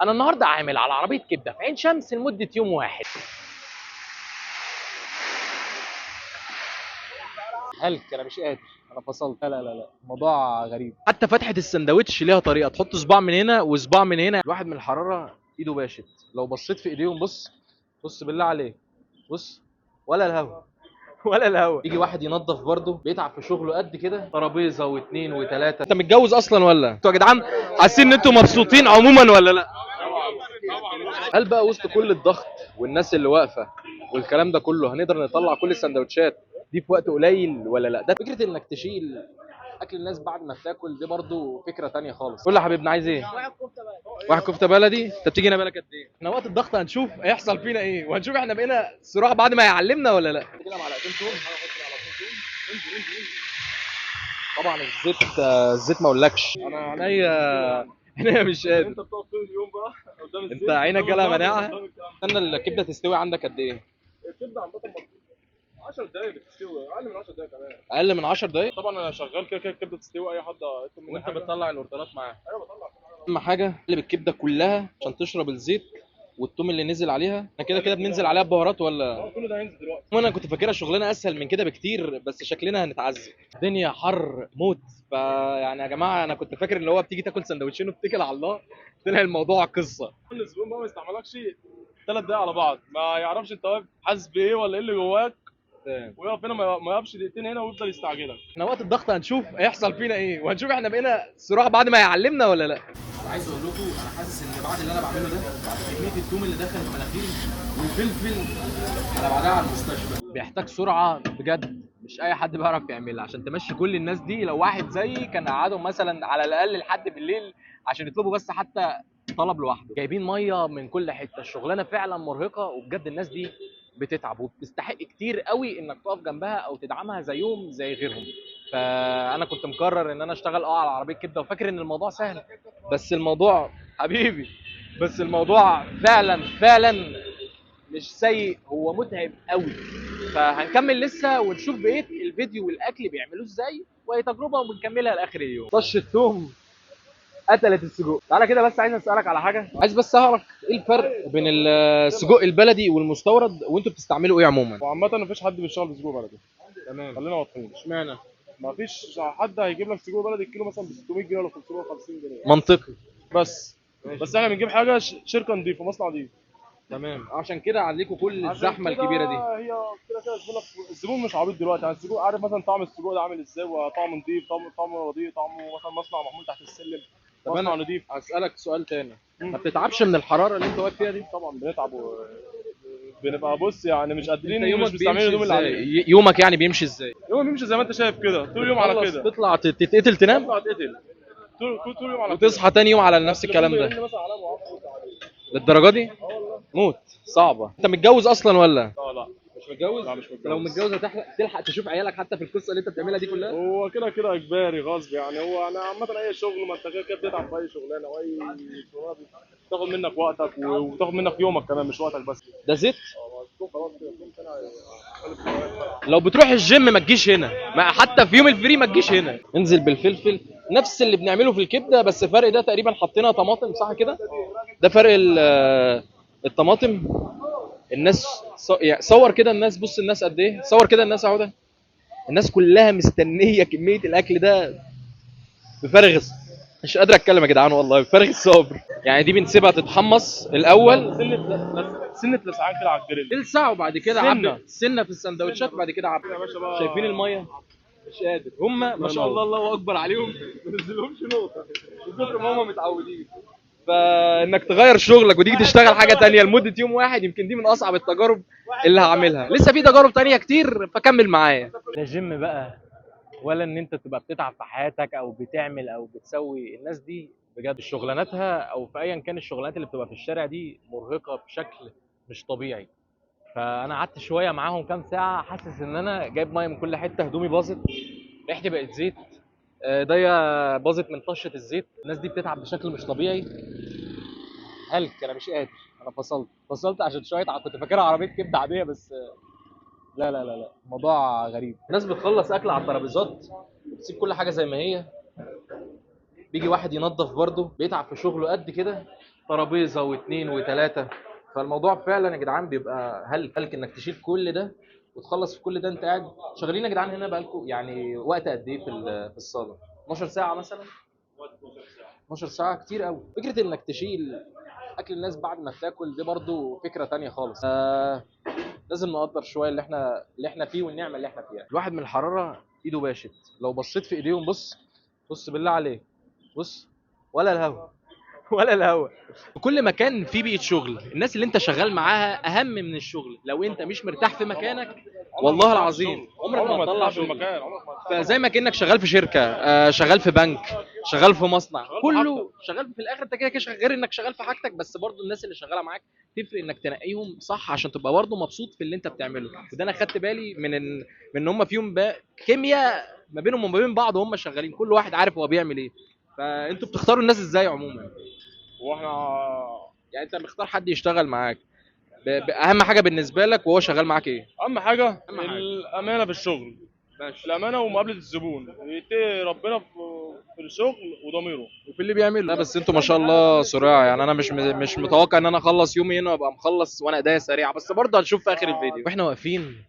انا النهارده عامل على عربية كبده في عين شمس لمدة يوم واحد. هلك، انا مش قادر، انا فصلت. لا لا لا، الموضوع غريب. حتى فتحه السندوتش ليها طريقه، تحط صباع من هنا وصباع من هنا. الواحد من الحرارة ايده باشت، لو بصيت في ايديهم بص بص بالله عليك، بص، ولا الهوا ولا الهوا. يجي واحد ينظف برضه بيتعب في شغله قد كده، ترابيزة واثنين وثلاثة. انت متجوز اصلا ولا انتوا يا جدعان حاسين ان انتوا مبسوطين عموما ولا لا؟ هل بقى وسط كل الضغط والناس اللي واقفة والكلام ده كله هنقدر نطلع كل السندوتشات دي في وقت قليل ولا لا؟ ده فكرة انك تشيل اكل الناس بعد ما بتاكل، دي برضو فكرة تانية خالص. قول لي يا حبيبنا عايز ايه؟ واحد كفته بلدي. واحد كفته بلدي. انت بتيجي هنا بالك قد ايه؟ احنا وقت الضغط هنشوف هيحصل فينا ايه، وهنشوف احنا بقينا صراع بعد ما يعلمنا ولا لا. كده معلقتين توم، طبعا الزيت، الزيت ما اقولكش. انا عينيا مش قادر. انت بتقعد طول اليوم بقى قدام الزيت. انت عينك جالها قدام مناعة؟ الكلام ده. استنى الكبده تستوي عندك قد ايه؟ الكبده عامة 10 دقايق بتستوي، اقل من 10 دقايق كمان. اقل من 10 دقايق؟ طبعا انا شغال كده كده الكبده تستوي، اي حد هيطلب مني وانت حاجة. بتطلع الاوردرات معاه؟ ايوه بطلع كل حاجة. اهم حاجة قلب الكبده كلها عشان تشرب الزيت والثوم اللي نزل عليها. احنا كده كده بننزل عليها ببهارات ولا؟ اه كل ده هينزل دلوقتي. انا كنت فاكرها شغلانة اسهل من كده بكتير، بس شكلنا هنتعذب. الدنيا حر موت. فيعني يا جماعة انا كنت فاكر ان هو بتيجي تاكل سندوتشين وبتكل على الله، طلع الموضوع قصة. كل الزبون بقى ما يستحملكش 3 دقايق على بعض، ما يعرفش انت واقف حاسس بايه ولا ايه اللي جواك، ويقف هنا ما يقفش دقيقتين هنا ويفضل يستعجلك. احنا وقت الضغط هنشوف هيحصل فينا ايه، وهنشوف احنا بقينا صراع بعد ما يعلمنا ولا لا. عايز اقول لكم انا حاسس ان بعد اللي انا بعمله ده، بعد كمية التوم اللي دخل في مناخيري والفلفل، انا بعدها على المستشفى. بيحتاج سرعة بجد، مش اي حد بيعرف يعملها عشان تمشي كل الناس دي. لو واحد زيي كان قعدهم مثلا على الاقل لحد بالليل عشان يطلبوا بس حتى طلب لوحده. جايبين مية من كل حتة، الشغلانة فعلا مرهقة، وبجد الناس دي بتتعب وبتستحق كتير قوي انك تقف جنبها او تدعمها زيهم زي غيرهم. فانا كنت مقرر ان انا اشتغل على عربية كبده، وفاكر ان الموضوع سهل، بس الموضوع حبيبي، بس الموضوع فعلا فعلا مش سيء، هو متعب قوي. فهنكمل لسه ونشوف بقية الفيديو والاكل بيعملوه ازاي، وهي تجربه وبنكملها لاخر اليوم. طشه توم قتلت السجق. تعالى كده بس عايز اسالك على حاجة، عايز بس اعرف ايه الفرق بين السجق البلدي والمستورد، وانتوا بتستعملوا ايه عموما؟ وعامة مفيش حد بيشتغل بسجق بلدي، تمام. خلينا واضحين. اشمعنى؟ مفيش حد هيجيب لك سجق بلدي الكيلو مثلا ب 600 جنيه ولا 550 جنيه منطقي. بس بس احنا بنجيب حاجة شركة نظيفة، مصنع نظيف. تمام، عشان كده عليكم كل عشان الزحمة كده الكبيرة دي. هي كده كده الزبون مش عبيط دلوقتي، يعني السجق عارف مثلا طعم السجق ده عامل ازاي، وطعمه نظيف، طعمه رديء، طعمه مثلا مصنع محمول تحت السلم، طب مصنع انا نظيف. هسالك سؤال تاني، ما بتتعبش من الحرارة اللي انت واقف فيها دي؟ طبعا بنتعب بنبقى بص يعني مش انت قادرين، يومك مش مستعملين بيمشي الهدوم اللي ازاي؟ علينا. يومك يعني بيمشي ازاي؟ يوم بيمشي زي ما انت شايف كده، طول اليوم على تخلص كده. تطلع تتقتل تنام، تطلع تقتل طول اليوم على كده. وتصحى تاني يوم على نفس الكلام ده. التليفون بيرن مثلا عليا ما اعرفش ارد عليه. للدرجة دي؟ موت صعبة. انت متجوز اصلا ولا؟ لا لا مش متجوز؟ لا مش متجوز. لو متجوز تلحق تشوف عيالك حتى في القصة اللي انت بتعملها دي كلها؟ هو كده كده اجباري غصب يعني. هو انا عامة اي شغل، ما انت كده كده بتتعب في اي شغلانة، واي شغلانة بتاخد منك وقتك وتاخد منك يومك كمان، مش وقتك بس. ده زيت؟ خلاص كده لو بتروح الجيم ما تجيش هنا، ما حتى في يوم ال free ما تجيش هنا. انزل بالفلفل، نفس اللي بنعمله في الكبده، بس فرق ده تقريبا حطينا طماطم صح كده؟ ده فرق الطماطم. الناس يعني صور كده الناس، بص الناس قد ايه، صور كده الناس اهو، ده الناس كلها مستنيه كمية الاكل ده بفارغ مش قادر اتكلم يا جدعان والله، بفارغ الصبر. يعني دي بنسيبها تتحمص الاول، سنة لسعان كده على الجريل، تلسع، وبعد كده سنة. عب سنة في السندوتشات، وبعد كده عب. يا باشا بقى. شايفين المية؟ مش قادر. هم ما شاء الله الله اكبر عليهم، ما نزلهمش نقطة من كتر ما هم متعودين. فانك تغير شغلك وتيجي تشتغل حاجة تانية لمدة يوم واحد، يمكن دي من اصعب التجارب اللي هعملها. لسه في تجارب تانية كتير، فكمل معايا. لا جيم بقى، ولا ان انت تبقى بتتعب في حياتك او بتعمل او بتسوي. الناس دي بجد شغلاناتها او في ايا كان الشغلانات اللي بتبقى في الشارع دي مرهقة بشكل مش طبيعي. فانا قعدت شوية معاهم كام ساعة، حاسس ان انا جايب مية من كل حتة، هدومي باظت، ريحتي بقت زيت، ايديا باظت من طشه الزيت. الناس دي بتتعب بشكل مش طبيعي. هلك، انا مش قادر، انا فصلت عشان شوية كنت فاكرها عربية كبده عادية، بس لا لا لا لا، الموضوع غريب. الناس بتخلص اكل على الترابيزات وبتسيب كل حاجة زي ما هي. بيجي واحد ينظف برضه بيتعب في شغله قد كده. ترابيزة واثنين وثلاثة. فالموضوع فعلا يا جدعان بيبقى هلك انك تشيل كل ده وتخلص في كل ده. انت قاعد شغالين يا جدعان هنا بقالكم يعني وقت قد ايه في الصاله؟ 12 ساعة مثلا؟ 12 ساعة كتير قوي. فكرة انك تشيل اكل الناس بعد ما بتاكل دي برضو فكرة تانية خالص. لازم نقدر شوية اللي احنا فيه والنعمة اللي احنا فيها. الواحد من الحرارة ايده باشت، لو بصيت في ايديهم بص بص بالله عليك، بص ولا الهوا ولا الهوا. في كل مكان في بيئة شغل، الناس اللي انت شغال معاها اهم من الشغل. لو انت مش مرتاح في مكانك والله العظيم عمرك ما هتطلع شغل. فزي ما كانك شغال في شركة، شغال في بنك، شغال في مصنع، كله شغال في الاخر انت كده كده غير انك شغال في حاجتك، بس برضو الناس اللي شغالة معاك تفرق انك تنقيهم صح عشان تبقى برضو مبسوط في اللي انت بتعمله. وده انا خدت بالي من ان هم فيهم كيمياء ما بينهم وما بين بعض وهم شغالين، كل واحد عارف هو بيعمل ايه. فانتوا بتختاروا الناس ازاي عموما؟ واحنا يعني انت مختار حد يشتغل معاك، اهم حاجة بالنسبة لك وهو شغال معاك ايه؟ اهم حاجة الامانة في الشغل. ماشي. الامانة ومقابله الزبون، يتقي ربنا في الشغل وضميره وفي اللي بيعمله. لا بس انتوا ما شاء الله سريع، يعني انا مش متوقع ان انا اخلص يومي هنا وابقى مخلص وانا ايديا سريعة، بس برضه هنشوف في اخر الفيديو. واحنا واقفين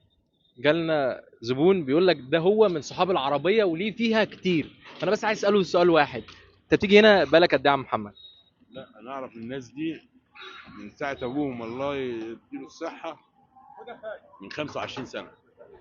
جالنا زبون بيقول لك ده هو من صحاب العربية وليه فيها كتير، فانا بس عايز اساله سؤال واحد، انت بتيجي هنا بالك قد ايه يا عم محمد؟ لا انا اعرف الناس دي من ساعة ابوهم الله يديله الصحة، من 25 سنة.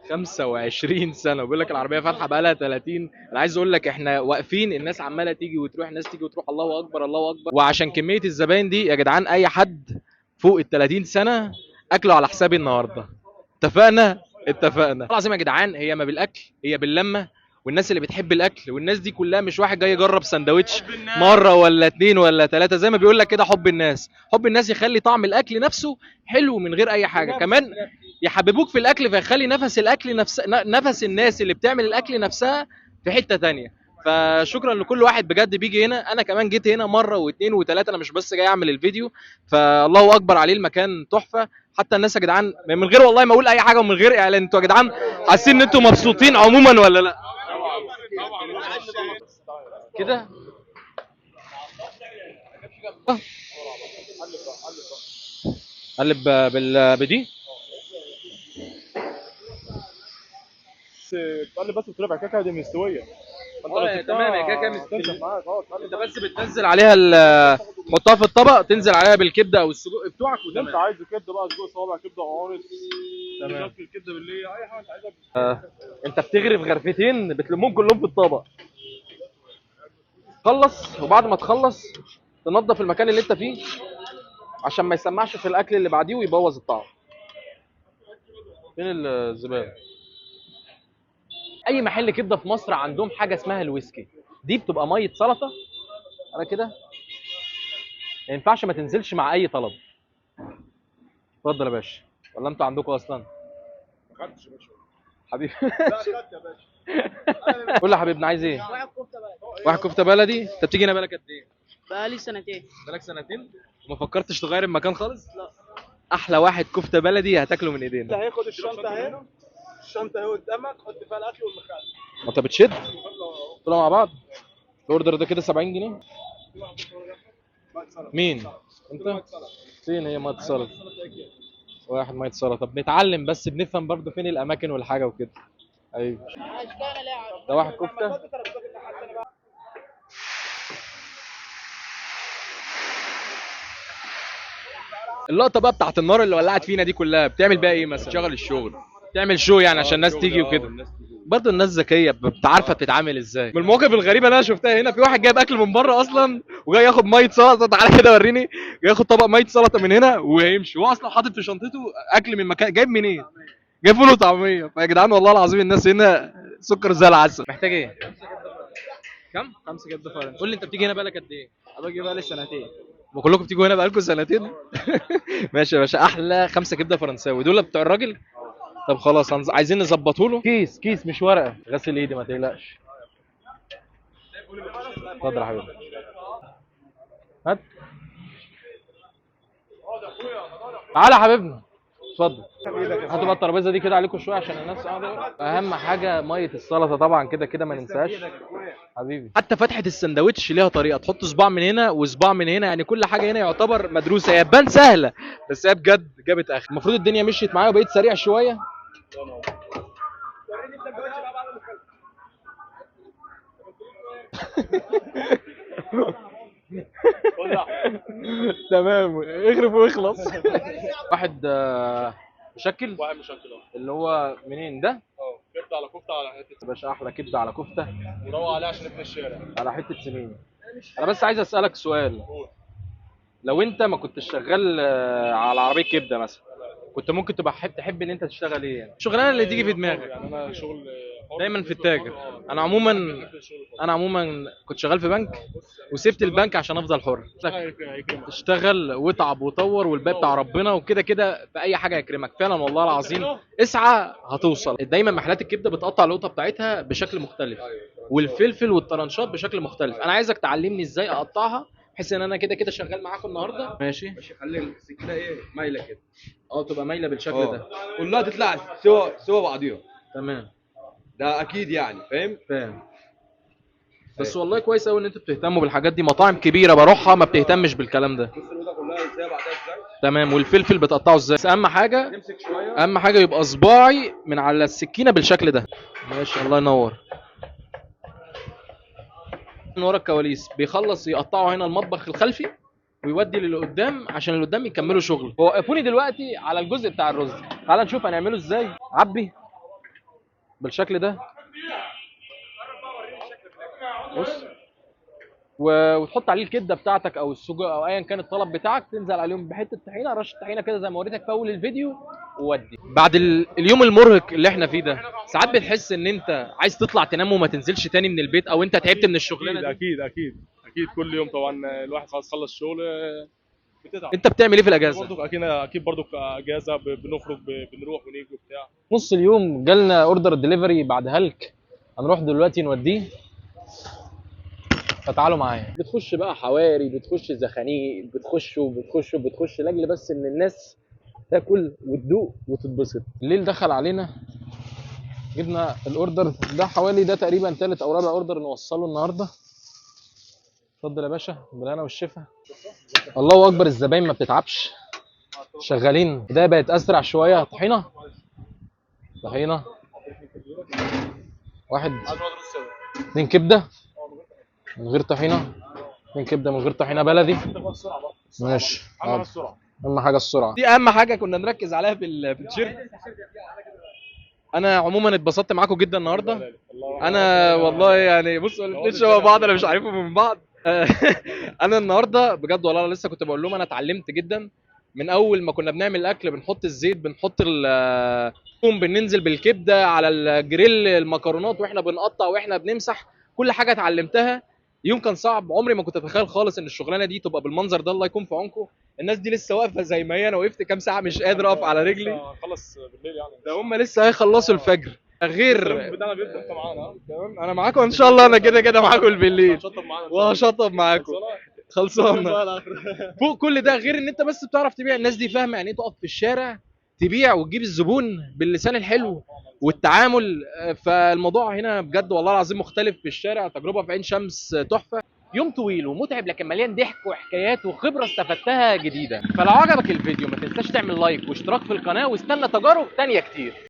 25 سنة وبيقول لك العربية فاتحة بقى لها 30. انا عايز اقول لك احنا واقفين الناس عماله تيجي وتروح، الناس تيجي وتروح، الله اكبر الله اكبر. وعشان كمية الزباين دي يا جدعان اي حد فوق ال 30 سنة اكله على حسابي النهارده. اتفقنا؟ اتفقنا. العظيم يا جدعان هي ما بالاكل، هي باللمه والناس اللي بتحب الاكل، والناس دي كلها مش واحد جاي يجرب سندوتش مرة ولا اتنين ولا تلاتة، زي ما بيقول لك كده حب الناس، حب الناس يخلي طعم الاكل نفسه حلو من غير اي حاجة، كمان يحببوك في الاكل فيخلي نفس الاكل نفس نفس الناس اللي بتعمل الاكل نفسها في حتة تانية. فشكرا لكل واحد بجد بيجي هنا، انا كمان جيت هنا مرة واثنين وثلاثة، انا مش بس جاي اعمل الفيديو. فالله اكبر عليه، المكان تحفة، حتى الناس يا جدعان من غير والله ما اقول اي حاجة ومن غير اعلان، انتوا يا جدعان حاسين ان انتوا مبسوطين عموما ولا لا؟ كده قلب بدي تقلب بس بترفع كده دي مستوية. تمام يا كده مستوية معاك. انت بس بتنزل عليها تحطها في الطبق، تنزل عليها بالكبده او السجق بتوعك وتمام. انت عايز كبده بقى، سجق صوابع، كبده قوانص، تمام، الكبده بالليل، اي حاجة انت عايزها. انت بتغرف غرفتين بتلمهم كلهم في الطبق. خلص، وبعد ما تخلص تنظف المكان اللي انت فيه عشان ما يسمعش في الاكل اللي بعديه ويبوظ الطعم. فين الزبالة؟ اي محل كبده في مصر عندهم حاجة اسمها الويسكي، دي بتبقى مية سلطة. انا كده ما ينفعش ما تنزلش مع اي طلب. اتفضل يا باشا، ولا انتوا عندكم اصلا؟ ما خدتش يا باشا حبيبي. لا خدت يا باشا. قول لي يا حبيبنا عايز ايه؟ واحد كفته بلدي. واحد كفته بلدي. انت بتيجي هنا بالك قد ايه؟ بقالي سنتين. بقالك سنتين؟ وما فكرتش تغير المكان خالص؟ لا. احلى واحد كفته بلدي هتاكله من ايدينا. انت هياخد الشنطة اهي، الشنطة اهي قدامك، حط فيها الاكل والمخلل. ما انت بتشد؟ طلعوا مع بعض. ال order ده كده 70 جنيه. مين؟ انت؟ فين هي مية السلطة؟ واحد مية سلطة. طب نتعلم بس، بنفهم برضه فين الاماكن والحاجة وكده. ايوه ده واحد كفته. اللقطة بقى بتاعت النار اللي ولعت فينا دي كلها بتعمل بيها ايه مثلا؟ شغل الشغل، تعمل شو يعني عشان الناس تيجي وكده. برضه الناس ذكية، عارفه بتتعامل ازاي. من المواقف الغريبة اللي انا شفتها هنا، في واحد جايب اكل من بره اصلا وجاي ياخد مية سلطة، تعالى كده وريني، جاي ياخد طبق مية سلطة من هنا وهيمشي، هو اصلا حاطط في شنطته اكل من مكان، جايب منين؟ جايب فول وطعميه. فيا جدعان والله العظيم الناس هنا سكر زي العسل. محتاج ايه؟ كم؟ 5 كبده فرنسا. قول لي انت بتيجي هنا بقالك قد ايه؟ باجي بقالي سنتين. ما كلكم بتيجوا هنا بقالكم سنتين؟ ماشي يا باشا. احلى 5 كبده فرنساوي دول بتوع الراجل. طب خلاص عايزين نظبطه له كيس، كيس مش ورقة. غسل ايدي ما تقلقش. اتفضل يا حبيبي. هات. تعالى يا حبيبنا. اتفضل. هاتوا بقى الترابيزة دي كده عليكم شوية عشان الناس قاعدة. اهم حاجة مية السلطة طبعا كده كده ما ننساهاش حبيبي. حتى فتحه السندوتش ليها طريقه، تحط صباع من هنا وصباع من هنا، يعني كل حاجة هنا يعتبر مدروسة. هي تبان سهلة بس هي بجد جابت اخر. المفروض الدنيا مشيت معايا وبقيت سريع شوية. تمام، اغرف واخلص. واحد مشكل، واحد مشكل اه. اللي هو منين ده؟ اه كبده على كفته على حتة يا باشا احلى كبده على كفته وروق عليها عشان ابن الشارع على حتة سمين. انا بس عايز اسالك سؤال، لو انت ما كنتش شغال على عربية كبده مثلا، كنت ممكن تبقى تحب ان انت تشتغل ايه يعني؟ الشغلانة اللي تيجي في دماغك. يعني انا شغل حر. دايما في التاجر. انا عموما كنت شغال في بنك وسبت البنك عشان افضل حر. اشتغل واتعب وطور والباقي بتاع ربنا، وكده كده في اي حاجة يكرمك فعلا والله العظيم. اسعى هتوصل. دايما محلات الكبده بتقطع القطة بتاعتها بشكل مختلف، والفلفل والطرنشات بشكل مختلف. انا عايزك تعلمني ازاي اقطعها بحيث ان انا كده كده شغال معاكم النهارده. ماشي ماشي، خلي السكينة ايه مايلة كده، تبقى مايلة بالشكل ده، كلها تطلع سوا بعضيها. تمام، ده اكيد يعني، فاهم؟ فاهم. بس والله كويس قوي ان انتوا بتهتموا بالحاجات دي. مطاعم كبيرة بروحها ما بتهتمش بالكلام ده. بص الأوضة كلها زي بعضها ازاي. تمام. والفلفل بتقطعه ازاي؟ بس اهم حاجة، نمسك شوية، اهم حاجة يبقى صباعي من على السكينة بالشكل ده. ماشي، الله ينور. من ورا الكواليس بيخلص يقطعه هنا المطبخ الخلفي ويودي للي قدام عشان اللي قدام يكملوا شغل. هو وقفوني دلوقتي على الجزء بتاع الرز، تعال نشوف هنعمله ازاي. عبي بالشكل ده، بص، وتحط عليه الكبده بتاعتك او السجق او ايا كان الطلب بتاعك، تنزل عليهم بحته طحينه، رشه طحينه كده زي ما وريتك في اول الفيديو. وودي بعد اليوم المرهق اللي احنا فيه ده، ساعات بتحس ان انت عايز تطلع تنام وما تنزلش تاني من البيت، او انت تعبت من الشغلانة دي. اكيد اكيد اكيد كل يوم طبعا الواحد خلاص خلص شغل بتتعب. انت بتعمل ايه في الاجازة؟ برضك اكيد اكيد برضك اجازه، بنخرج، بنروح ونيجي وبتاع. نص اليوم جالنا order delivery بعد هلك، هنروح دلوقتي نوديه، فتعالوا معايا. بتخش بقى حواري، بتخش زخانيق، بتخش وبتخش وبتخش لاجل بس ان الناس تاكل وتدوق وتتبسط. الليل دخل علينا، جبنا ال order ده، حوالي ده تقريبا ثالث او رابع order نوصله النهارده. اتفضل يا باشا، بالهنا والشفا. الله اكبر، الزباين ما بتتعبش، شغالين. ده بقت اسرع شوية. طحينه، طحينه، واحد، اتنين كبده من غير طحينه، اتنين كبده من غير طحينه بلدي. ماشي، اهم حاجة السرعة دي، اهم حاجة كنا نركز عليها في التيشيرت. انا عموما اتبسطت معاكم جدا النهارده. انا والله يعني بصوا الاثنين شبه بعض، انا مش عارفهم من بعض. انا النهارده بجد والله انا لسه كنت بقول لهم انا اتعلمت جدا من اول ما كنا بنعمل الاكل، بنحط الزيت، بنحط بننزل بالكبده على الجريل، المكرونات واحنا بنقطع واحنا بنمسح، كل حاجة اتعلمتها. يوم كان صعب، عمري ما كنت اتخيل خالص ان الشغلانة دي تبقى بالمنظر ده. الله يكون في عونكم. الناس دي لسه واقفة زي ما هي، انا وقفت كام ساعة مش قادر اقف على رجلي. خلص بالليل يعني، ده هم لسه هيخلصوا الفجر. غير بتاعنا بيبدا انت معانا. تمام، انا معاكم ان شاء الله، انا كده كده معاكم بالليل هتشطب معانا، وهشطب معاكم، خلصانه. فوق كل ده، غير ان انت بس بتعرف تبيع، الناس دي فاهمه يعني ايه تقف في الشارع تبيع وتجيب الزبون باللسان الحلو والتعامل. فالموضوع هنا بجد والله العظيم مختلف في الشارع. تجربه في عين شمس تحفة. يوم طويل ومتعب لكن مليان ضحك وحكايات وخبره استفدتها جديدة. فلو عجبك الفيديو ما تنساش تعمل لايك واشتراك في القناة، واستنى تجارب تانية كتير.